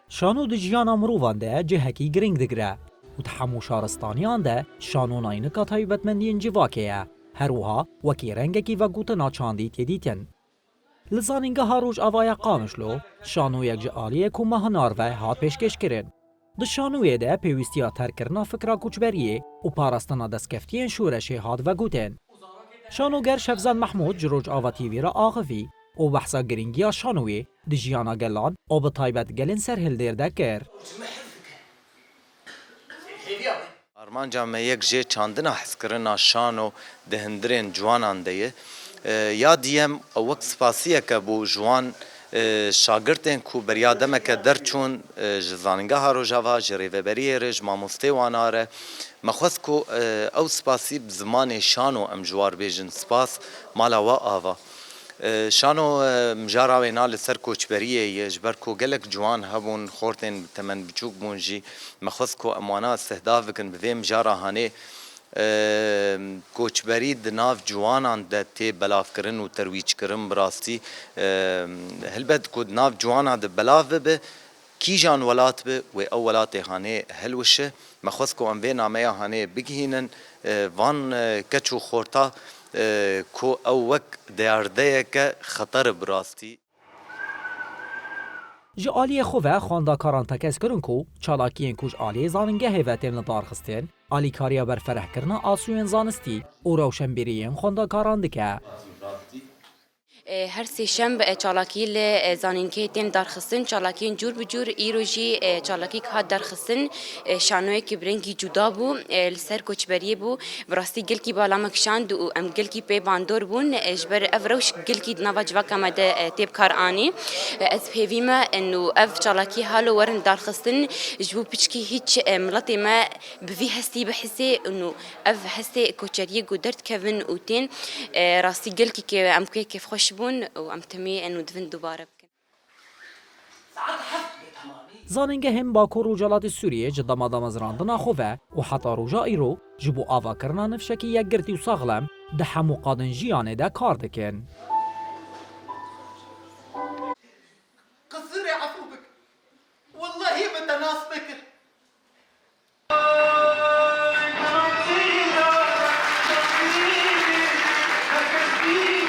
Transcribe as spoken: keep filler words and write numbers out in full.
Şano di jiyana mirovan de cihekî girîng digire û di hemû şaristaniyan de şano naynika taybetmendiyên civakê ye. Her wiha wekî rengekî vegotina çandî tê dîtin. Li Zanîngeha Rojavaya Qamişlo şanoyek ji aliyê koma hunar ve hat pêşkêşkirin. Di şanoyê de pêwîstiya terkkirina fikra koçberiyê û parastina destkeftiyên şoreşê hat vegotin. Şanoger Şevzad Mehmûd ji Rojava T V re axivî û behsa girîngiya şanoyê di jiyana gelan û bi taybet gelên serhildêr de kir. Armanca me yek jê çandina hezkirina şano di hundirên ciwanan de ye. E, ya diyem, ew wek spasiyeke bû ji wan, e, şagirtên ku beriya demeke derçûn, e, ji Zanîngeha Rojava, ji Rêveberiyê re, ji mamostê wana re. Me xwest ku, e, ew spasî bi zimanê şano em ji war bêjin. Spas, mala we ava. E, şano, e, mijara wê na li ser koçberiyê ye, ji ber ku gelek ciwan hebûn, xortên bi temen biçûk bûn jî. Me xwest ku em wana îstîhdaf bikin, bi vê mijara hanê, e, koçberî di nav ciwanan de tê belavkirin û terwîckirin. Bi rastî, e, helbet ku di nav ciwanan de belav bibe, kîjan welat be, wê ew welatê hanê hilwişe. Me xwest ku em vê nameya hanê bigihînin, e, van, e, keç û xorta, e, ku ew wek diyardeyeke xeter e bi rastî. Ji aliyê xwe ve xwendekaran tekez kirin ku çalakiyên ku ji aliyê zanîngehê ve tên lidarxistin, alîkariya berferehkirina asûyên zanistî û rewşenbîriyên xwendekaran dike. E, her sêşembe, e, çalakî li, e, zanîngehê tên darxistin, çalakiyên cûr bi cûr. Îro jî, e, çalakîk hat darxistin, e, şanoyekî bi rengî cuda bû, e, li ser koçberiyê bû. Bi rastî gelkî bala me kişand û em gelkî pê bandor bûn. E, ji ber ev rewş gelkî di nava civaka me de, e, tê bi kar anî. E, ez bi hêvî me, e, û ev çalakî halo werin darxistin, ji bo piçkî hîç, e, miletê me bi vî hestî bihisê û ev hestê koçeriyê ku derdikevin û tên, e, rastî gelkî ke em kê kêfxweş bûn û em timî û divin dubare bikin. Zanîngehên Bakur Rojhilatê Sûriyê ji dema damezrandina xwe ve û heta roja îro ji bo avakirina nifşekî yekgirtî û saxlem di hemû qadên jiyanê de kar dikin. Qisirê efû bik. Wellehî min te nas nekir.